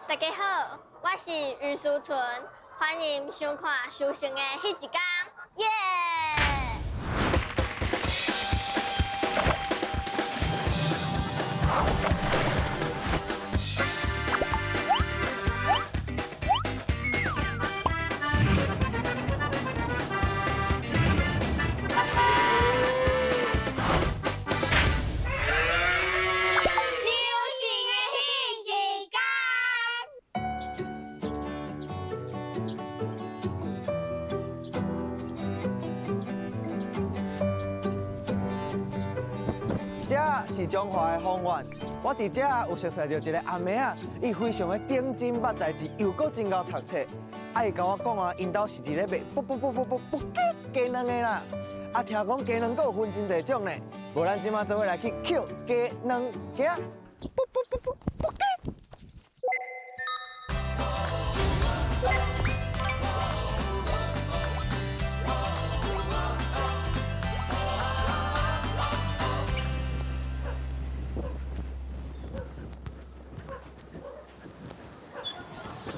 大家好，我是余淑纯，欢迎收看《修行的彼一天》，耶！修行的彼一天。这是彰化的丰原，我伫这有熟似著一个阿妹仔，伊非常的顶真捌代志，又阁真𠢕读册。啊，伊共我讲啊，𪜶兜是伫咧卖卜卜卜卜卜卜鸡鸡卵的啦。啊，听讲鸡卵阁有分真济种呢。无咱这马做伙来去抾鸡卵，行，卜卜卜卜卜鸡。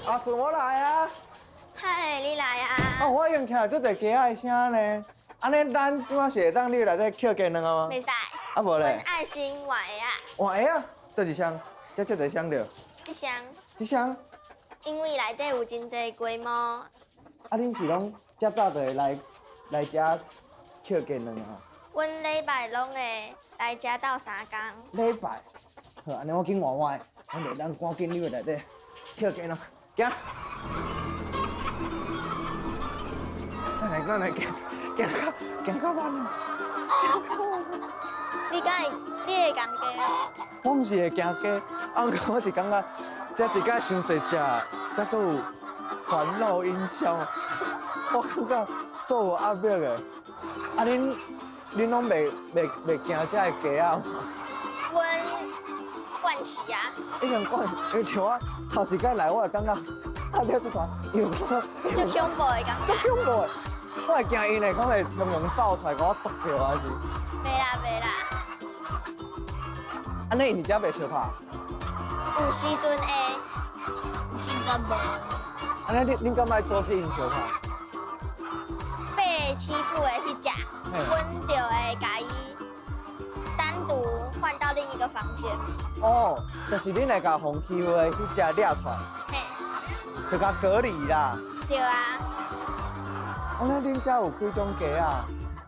阿顺，我来啊！嗨，你来啊！啊，我已经听到足济鸡仔的声呢。按呢，咱这马是会当入内底抾鸡卵啊吗？袂使。啊，无咧。阮爱先换鞋仔。换鞋仔？佗一双？这这一双著？这双。这双。因为内底有真济鸡毛。啊，恁是拢遮早就会来来遮抾鸡卵啊？阮礼拜拢会来遮斗相共。礼拜？好，按呢我紧换我的，阮就咱赶紧入内底抾鸡卵。行，咱来，咱来行，行较行较慢啊。你敢会？你会行鸡哦？我毋是会惊鸡，啊，毋过我是感觉这一届伤济只，这阁有环绕音效，我感觉足有压力的。啊，恁拢袂惊这个鸡仔吗？阮惯势啊。已经惯，因为像我头一摆来，我会感觉啊，了这团又足恐怖的感觉。足恐怖的，我会惊𪜶会讲会雄雄走出来，共我剁掉还是？袂啦袂啦。按呢𪜶伫遮袂相拍？有时阵会，有时阵无。按呢，恁敢爱阻止𪜶相拍？被欺负的彼只，阮就会共伊单独换到另一个房间。哦，就是恁会共予欺负的彼只掠出来，嘿，就共隔离啦。对啊。按呢，恁遮有几种鸡仔？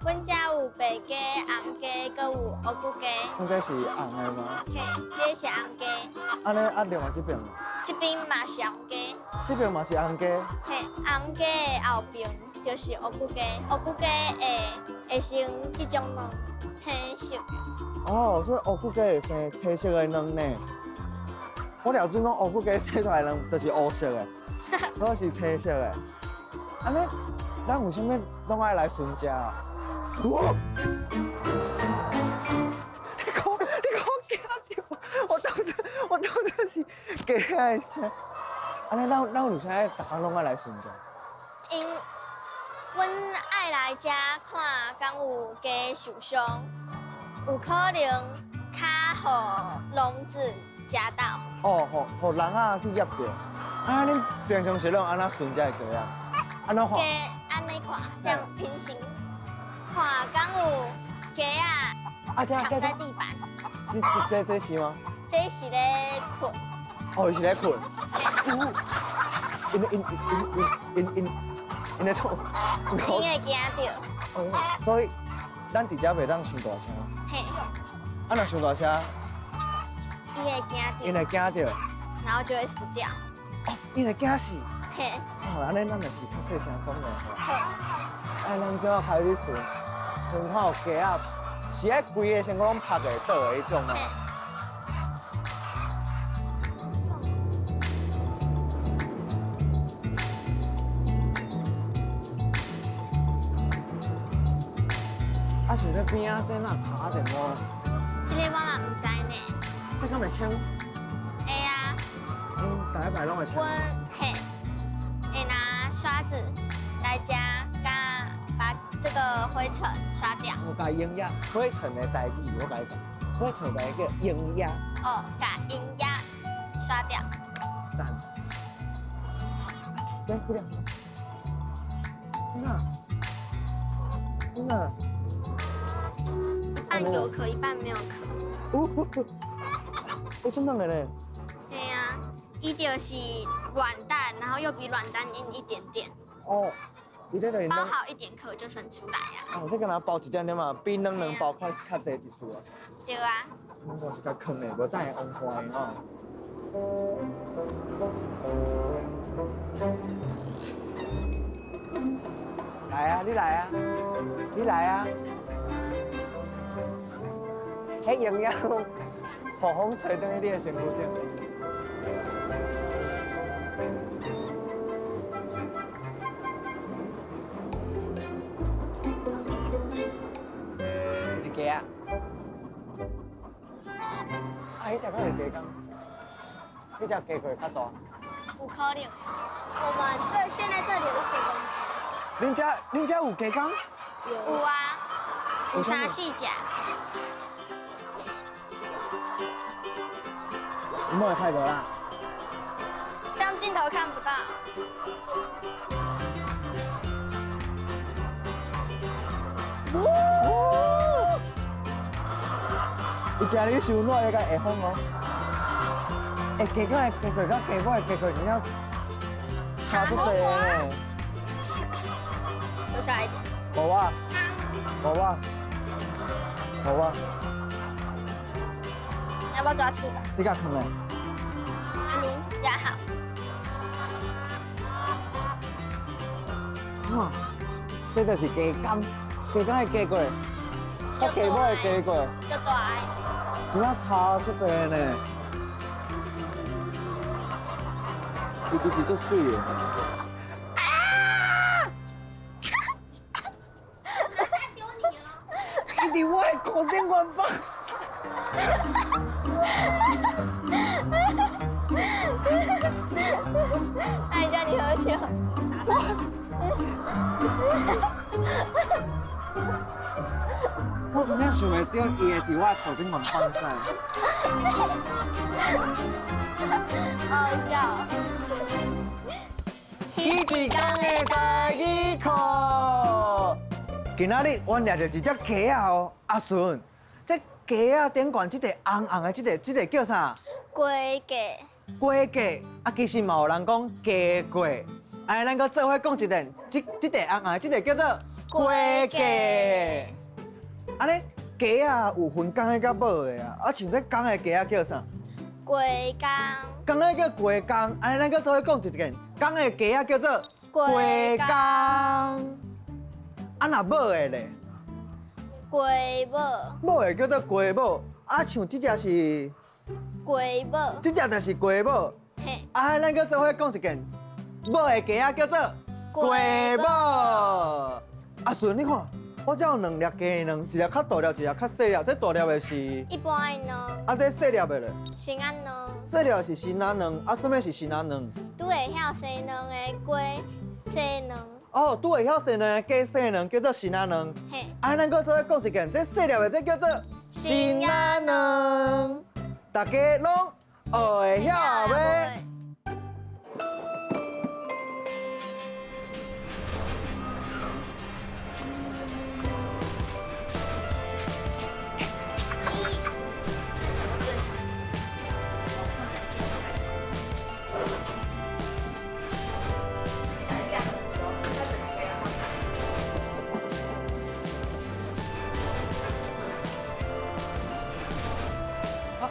阮遮有白鸡、红鸡，阁有乌骨鸡。阮这是红的吗？嘿，这是红鸡。按呢，啊，另外这边呢？这边嘛是红鸡。这边嘛是红鸡。嘿，红鸡的后边就是乌骨鸡，乌骨鸡会生这种卵，青色的。哦，所以乌骨鸡会生青色的卵呢。我了准讲乌骨鸡生出来的卵就是乌色的，我是青色的。按呢，咱为啥物拢爱来巡遮啊？哇！你讲我惊著，我当作是鸡仔的声。按呢，咱为啥爱逐工拢爱来巡遮？因阮爱来遮看，敢有鸡受伤，有可能跤予笼子夹到。哦，予笼仔去夹著。啊，恁平常时拢按怎巡遮的鸡仔？按怎看？鸡按呢看，这样平行看，敢有鸡仔躺在地板。这是吗？这是咧睏。哦，伊是咧睏。𪜶咧创？𪜶会惊著。哦，所以咱伫遮袂当伤大声。嘿。啊，若伤大声，伊会惊著。𪜶会惊著。然后就会死掉。哦，𪜶会惊死。嘿。哦，按呢咱就是较细声讲的。好。哎，咱这开始巡，巡看有鸡仔，是爱规个身躯拢曝的倒的彼种吗？啊，像这边仔这哪卡一毛？这个我嘛毋知呢。这敢会清？会啊。恁逐礼拜拢会清？阮嘿，会拿刷子来加，加把这个灰尘刷掉。我共蝇仔，灰尘的台语我共你讲，灰尘台语叫蝇仔。哦，共蝇仔刷掉。赞。来，快点。真的？真的？一半有壳，一半没有壳。哦，哦，真的嘞？对啊，伊就是软蛋，然后又比软蛋硬一点点。哦，包好一点壳就生出来啊。哦，这个若包一点点嘛，比软卵包较较济一丝啊。对啊。我是较坑的，无等下往看的吼。来啊，你来啊，你来啊！彼营养拢予风吹转去你的身躯顶。是鸡仔。啊，彼只敢是鸡公？彼只鸡壳较大。有可能。我们这现在这里有一只公鸡。恁遮有鸡公？有啊，有三四只。你莫会拍无啦？这样镜头看不到。伊惊你伤热，会甲下风哦。欸，鸡公的鸡壳佮鸡母的鸡壳真正差足济呢。留下来一点。无啊，无啊，无啊。你要不要抓翅膀？你敢囥咧？阿明，压好。哇，这就是鸡公，鸡公的鸡壳，佮鸡母的鸡壳，就大的。真正差足济呢。伊其实足媠的。啊！丢你哦！伊伫我的裤顶悬放屎。那你叫你喝酒。我真正想袂到，伊会伫我的裤顶悬放屎。好笑。彼一工的台语课，今仔日阮掠著一只鸡仔哦，阿顺，这鸡仔顶悬这个红红的，这个叫啥？鸡鸡。鸡鸡，啊，其实嘛有人讲鸡过，哎，咱阁做伙讲一遍，这个红红的，这个叫做鸡鸡。按呢，鸡仔有分公的佮母的啊，啊，像这公的鸡仔叫啥？鸡公。公的叫鸡公，按呢，咱阁做伙讲一遍，公的鸡仔叫做鸡公。啊，若母的咧？鸡母。母的叫做鸡母，啊，像这只是鸡母。这只就是鸡母。嘿。啊，咱阁做伙讲一遍，母的鸡仔叫做鸡母。阿顺，你看，我这有两粒鸡卵，一粒较大粒，一粒较细粒。这大粒的是一般的卵。啊，这细粒的咧？生仔卵。细粒是生仔卵，啊，啥物是生仔卵？拄会晓生卵的鸡细卵。哦，拄会晓生卵的鸡细卵叫做生仔卵。嘿。啊，咱阁做伙讲一遍，这细粒的这叫做生仔卵。大家拢学会晓啊未？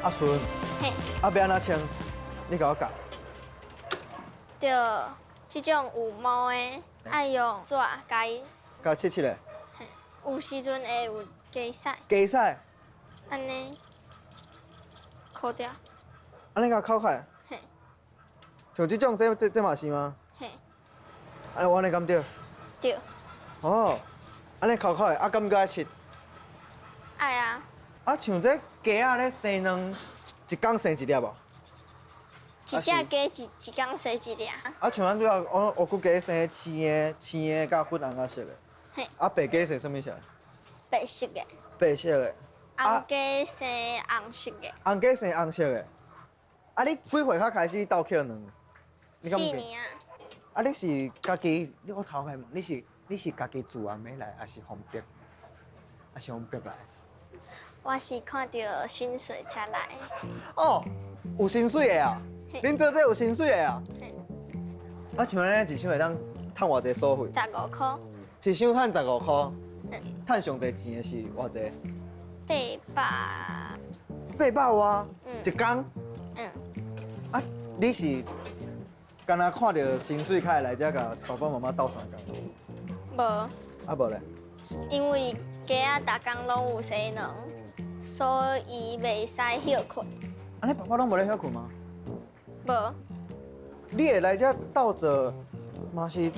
阿顺，嘿，啊，欲按怎穿？你共我教。对，这种有毛的，爱用纸共伊。共切切咧。嘿，有时阵会有鸡屎。鸡屎。按呢，抠掉。按呢共抠开。嘿。像这种，这嘛是吗？嘿。按呢，按呢敢对？对。哦，按呢抠开，啊，敢阁爱切？爱啊。啊，像这鸡仔咧生卵，一工生一粒无？一只鸡一工生一粒。啊，像咱拄仔，我乌骨鸡生青的、青的佮粉红仔色的。嘿。啊，白鸡生啥物色？白色的。白色的。红鸡生红色的。红鸡生红色的。啊，你几岁才开始斗捡卵？ 4年啊。啊，啊，你是家己？你我頭開問，你是家己自願欲來，抑是予逼？抑是予逼來？我是看著薪水才來。哦，有薪水的啊？恁做這有薪水的啊？啊，像按呢一箱會當趁偌濟所費？十五箍。一箱趁十五箍。趁上濟錢的是偌濟？800。800外？一工？嗯。啊，你是敢若看著薪水較會來遮共爸爸媽媽鬥相共？無。啊無咧？因為雞仔逐工攏有洗卵，所以袂使歇睏。按呢爸爸攏無咧歇睏嗎？無。你會來遮鬥做，嘛是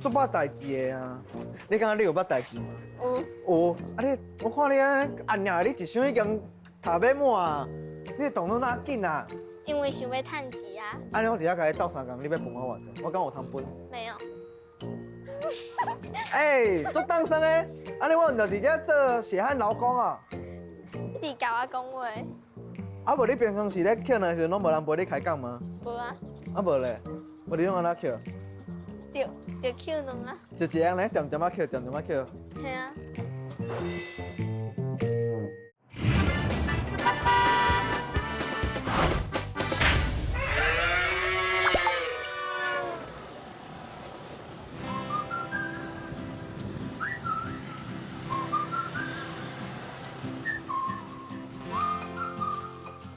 足捌代誌的啊！你感覺你有捌代誌嗎？有。有。啊你，我看你按呢按鳥，你一箱已經讀欲滿啊！你的動作哪緊啊？因為想欲趁錢啊。按呢我佇遐共你鬥相共，你欲分我偌濟？我敢有通分？沒有。欸，足當生的，按呢我毋就佇遮做血汗勞工啊！你共我講話。啊無你平常時咧抾的時陣，攏無人陪你開講嗎？無啊。啊無咧，無你攏按怎抾？就抾卵啊。就一個人咧，恬恬仔抾，恬恬仔抾。嘿啊。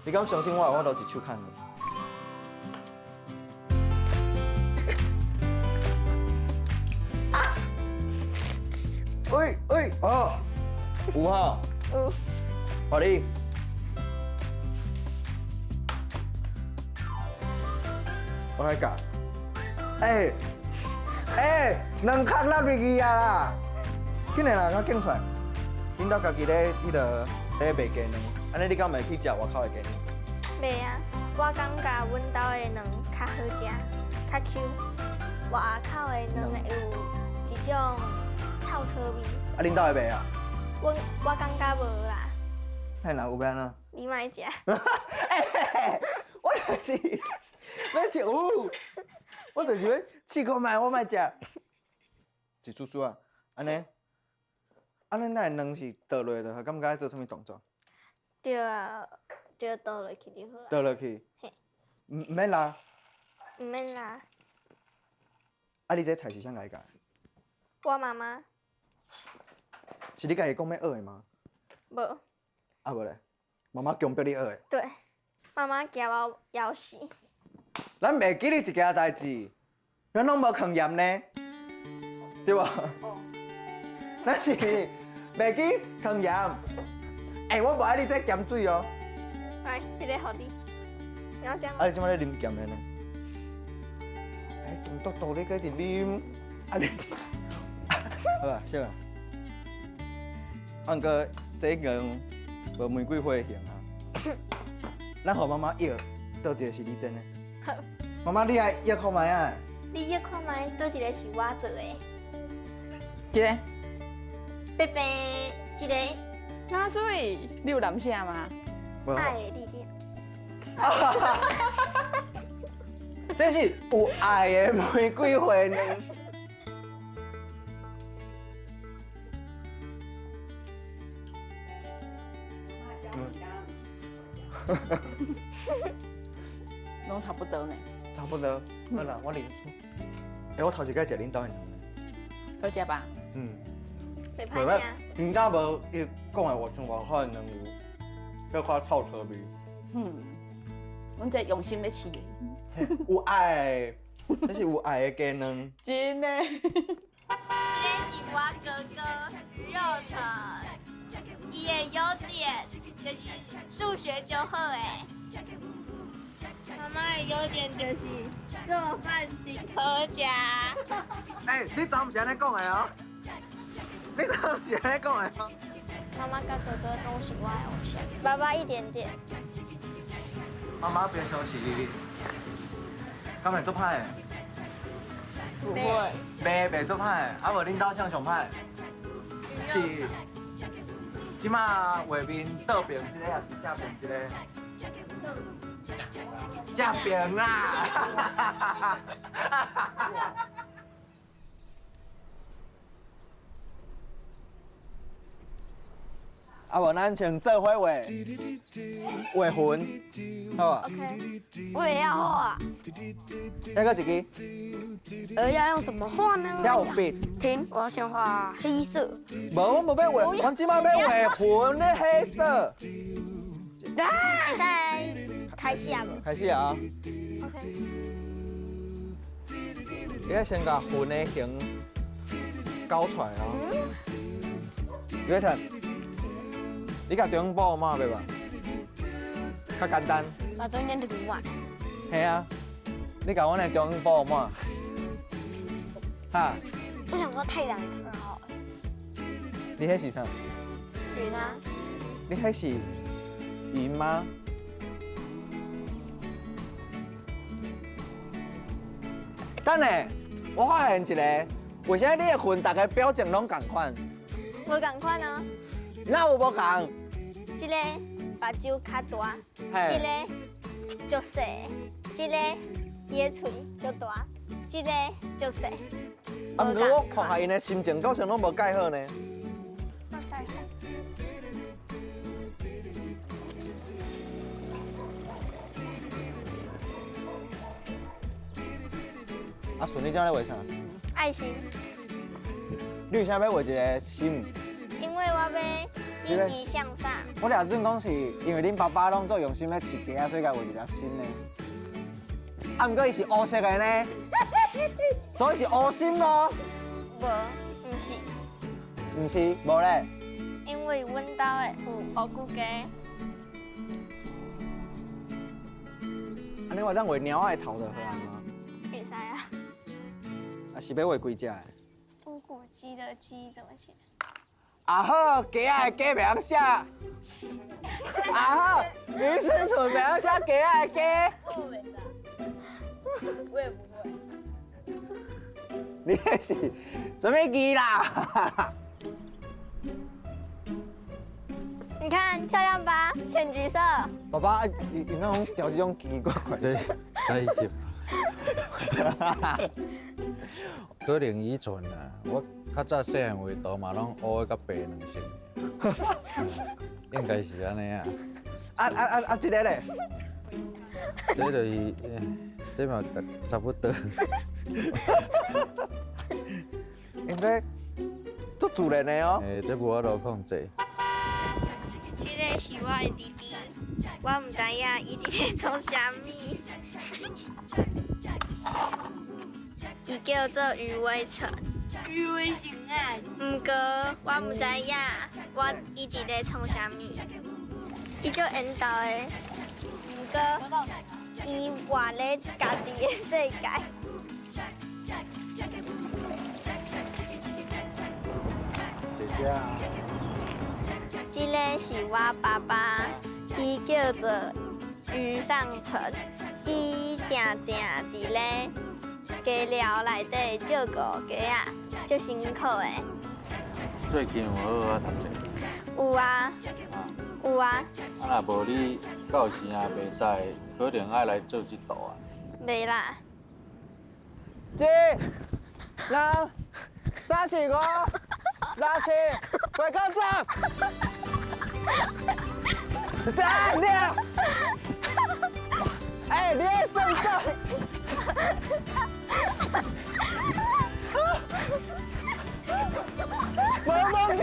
你敢相信我有法度一手牽？喂喂哦，有吼？有。予你。我來教。欸欸，兩殼落入去啊啦！緊來啦，我揀出來。恁兜家己咧，彼个咧賣雞卵，按呢你敢會去食外口的雞卵？袂啊，我感覺阮兜的卵較好食，較 Q。外口的卵會有一種臭臭味。啊，恁兜的袂啊？我感覺無啦。那若有欲按怎？你莫食。我就是欲食，我就是欲試看覓，我莫食。一絲絲啊，按呢，按呢，咱的卵是倒落就好，感覺愛做啥物動作？對啊，對，倒落去就好。倒落去。嘿。毋免拉。毋免拉。啊，你這菜是啥來教？我媽媽。是你家己講欲學的嗎？無。啊無咧，媽媽強迫你學的。對，媽媽驚我枵死。咱袂記得一件代誌，咱攏無囥鹽呢，對無？哦。咱是袂記囥鹽。欸，我無愛你這鹹水哦。來，這个予你。你要這樣。啊，你這擺咧啉鹹的呢？欸，鹹嘟嘟你閣佇啉，啊你，好啊，小啊。啊，毋過這已經無玫瑰花的型啊。咱予媽媽約，佗一个是你煎的？好。媽媽，你來約看覓啊？你約看覓，佗一个是我做的？一个。白白，一个。阿水，你有男聲嗎？愛的力量。這是有愛的玫瑰花卵。攏差不多呢。差不多。好啦，我認輸。欸，我頭一擺食恁兜的卵。好食吧？嗯。袂歹食。真正無伊講的，像外口的卵有，較臭臭味。嗯，阮這用心咧飼的。有愛，這是有愛的雞卵。真的。這个是我哥哥余佑成，伊的優點就是數學就好的。媽媽的優點就是做飯真好食。欸，你昨毋是按呢講的哦？你昨毋是按呢講的哦？媽媽佮哥哥攏是我的偶像，爸爸一點點。媽媽平常時，敢會足歹的？不會。袂足歹的，啊無恁兜啥上歹？是，這馬畫面倒爿這個，抑是正爿這個？正爿啦！啊無咱先做伙畫畫雲，好無？ OK，我也要畫。再閣一支。要用什麼畫呢？遐有筆。停，我要先畫黑色。無，我無欲畫，阮這擺欲畫雲咧黑色。會使開始啊無？開始啊。 OK。你愛先共雲的形勾出來哦。余偉成，你共中部抹袂吧？較簡單。把中間這個抹。嘿啊，你共阮的中部抹。哈？我想畫太陽好。你彼是啥？雲啊。你彼是雲嗎？等下，我發現一個，為啥你的雲逐个表情攏仝款？無仝款啊。哪有無仝？這個目睭較大，這個足細，這個伊的喙足大，這個足細。啊，毋過我看下𪜶的心情，好像攏無蓋好呢。阿順，你這咧畫啥？愛心。你為啥欲畫一個心？因為我欲積極向上。我掠準講是因為恁爸爸攏足用心咧飼雞仔，所以共畫一粒心呢。啊，毋過伊是烏色的呢，所以是烏心咯。無，毋是。毋是，無咧。因為阮兜的有烏骨雞。按呢我當畫貓仔的頭就好啊嗎？會使啊。啊，是欲畫幾隻的？烏骨雞的雞怎麼寫？阿好，雞仔的雞袂曉寫。阿好，余思純袂曉寫雞仔的雞。我袂使，我也不會。你彼是啥物字啦？你看漂亮吧，淺橘色。爸爸，伊伊那種調這種奇奇怪怪。這西式。可能遺傳啦，我較早細漢畫圖嘛，攏烏的佮白兩色，應該是按呢啊。啊，這個咧？這就是，這嘛差不多。應該足自然的哦。欸，這無法度控制。這個是我的弟弟，我毋知影伊佇咧創啥物。伊叫做余偉成。余偉成啊！毋過我毋知影，我伊佇咧創啥物。伊足緣投的，毋過伊活咧家己的世界。姐姐啊！這个是我爸爸，伊叫做余尚成，伊定定佇咧雞寮內底照顧雞仔，足辛苦的。最近有好好讀冊？有啊，有啊。啊，若無你到時啊袂使，可能愛來做這道啊。袂啦。一、兩、三、四、五、六、七、八、九、十。三、兩。哎，你咧算啥？無摸著。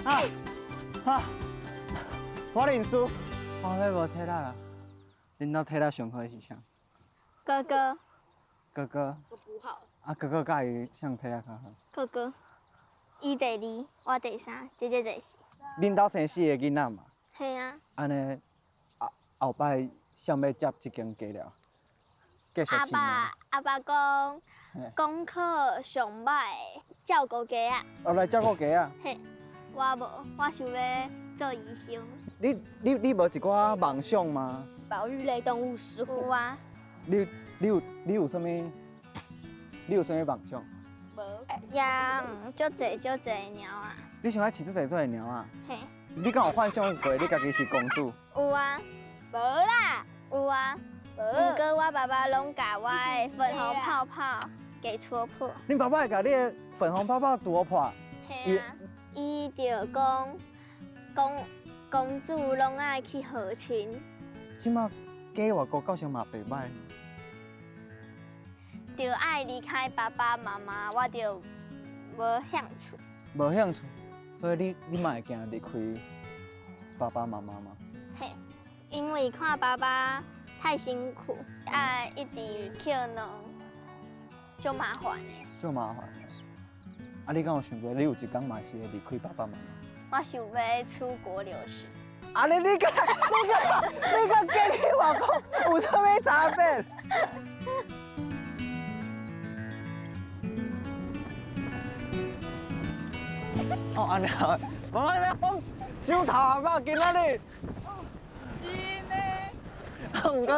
啊啊！我認輸，我咧無體力啦。恁兜體力上好的是啥？哥哥。哥哥。我不好。啊，哥哥佮伊啥體力較好？哥哥，伊第二，我第三，姐姐第四。恁兜生四个囡仔嘛？嘿啊。按呢，後後擺想欲接這間雞寮？繼續阿爸，阿爸講，功課上歹，照顧雞仔。哦，來照顧雞仔。嘿，我無，我想欲做醫生。你無一寡夢想嗎？保育類動物石虎。有啊。你有啥物？你有啥物夢想？無。養足濟足濟貓仔。你想欲飼足濟足濟貓仔？嘿。你敢有幻想過你家己是公主？有啊。無啦。有啊。毋過我爸爸攏共我的粉紅泡泡給戳破。恁爸爸會共你的粉紅泡泡戳破？嘿啊，伊就講公公主攏愛去和親。這馬嫁外國到時嘛袂䆀。就愛離開爸爸媽媽，我就無興趣。無興趣，所以你嘛會驚離開爸爸媽媽嗎？嘿，因為看爸爸太辛苦，愛一直哭鬧，足麻煩的。足麻煩的。啊，你敢有想過，你有一工嘛是會離開爸爸媽媽？我想欲出國留學。啊！你你佮你佮你佮嫁去外國有啥物差別？哦，按呢啊，媽媽在講手頭啊，肉今仔日。真的。啊，毋過，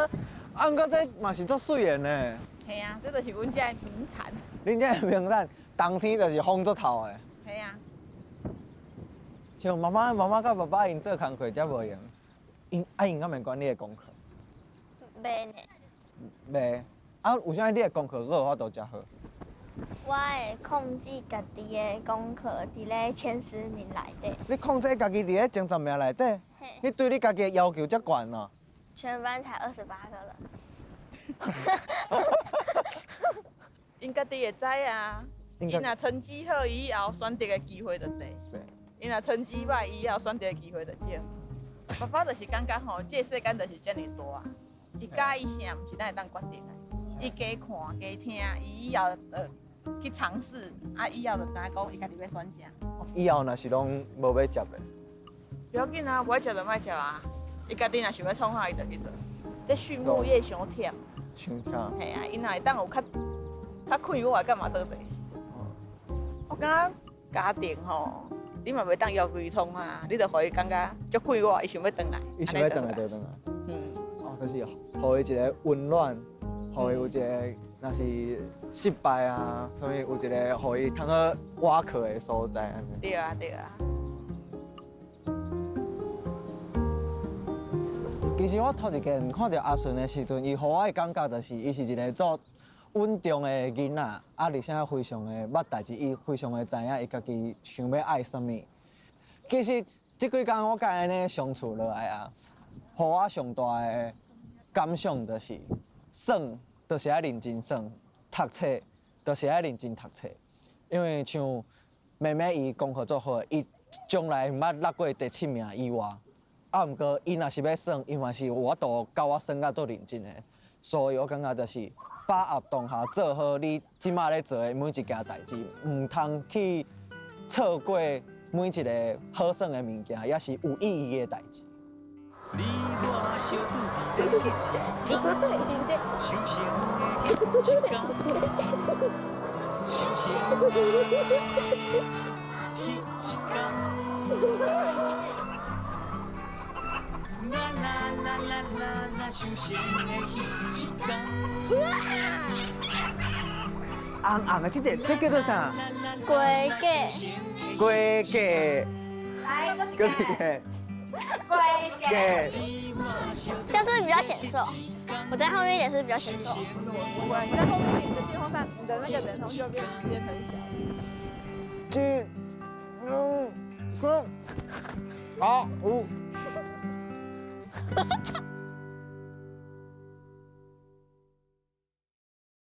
啊，毋過這嘛是足媠的呢。嘿啊，這就是阮遮的名產。恁遮的名產，冬天就是風足透的。嘿啊。像媽媽、媽媽佮爸爸𪜶做工課遮無閒，𪜶啊𪜶敢會管你的功課？袂呢。袂。啊，有啥你的功課閣有法度遮好？我會控制家己的功課佇咧前十名內底。你控制家己佇咧前十名內底？你對你家己的要求遮懸哦？全班才28個人。𪜶家己會知啊，𪜶若成績好，以後選擇的機會就濟。𪜶若成績歹，以後選擇的機會就少。爸爸就是感覺吼，這個世間就是遮爾大，伊佮意啥，毋是咱會當決定的。伊加看加聽，伊以後就去嘗試，啊，以後就知影講伊家己欲選啥。以後若是攏無欲接的，不要緊啊，無愛食就莫食啊。伊家己若想欲創啥，伊就去做。這畜牧業傷忝。傷忝。嘿啊，𪜶若會當有較較快活，幹嘛做這？我感覺家庭吼，你嘛袂當要求伊創啊，你就予伊感覺足快活，伊想欲轉來。伊想欲轉來就轉來。嗯。哦，就是予伊一個溫暖，予伊有一個若是失敗啊，啥物有一個予伊通好倚靠的所在按呢。對啊，對啊。其實我頭一遍看著阿順的時陣，伊予我的感覺就是，伊是一個足穩重的囡仔，啊，而且非常的捌代誌，伊非常的知影伊家己想欲愛啥物。其實這幾工我佮伊按呢相處落來啊，予我上大的感想就是，耍就是愛認真耍，讀冊就是愛認真讀冊。因為像妹妹伊功課足好，伊從來毋捌落過第七名以外。啊，毋過伊若是欲耍，伊嘛是有法度佮我耍甲足認真的。所以我感覺就是把握當下，做好你這馬咧做的每一件代誌，毋通去錯過每一個好耍的物件，也是有意義的代誌。紅紅的，這個這叫做啥？雞架。雞架。閣一個。雞架。這樣是比較顯瘦，我在後面一點是比較顯瘦。不會，你在後面你的電風扇，你的那個人頭就變很小。一、兩、三、啊、五。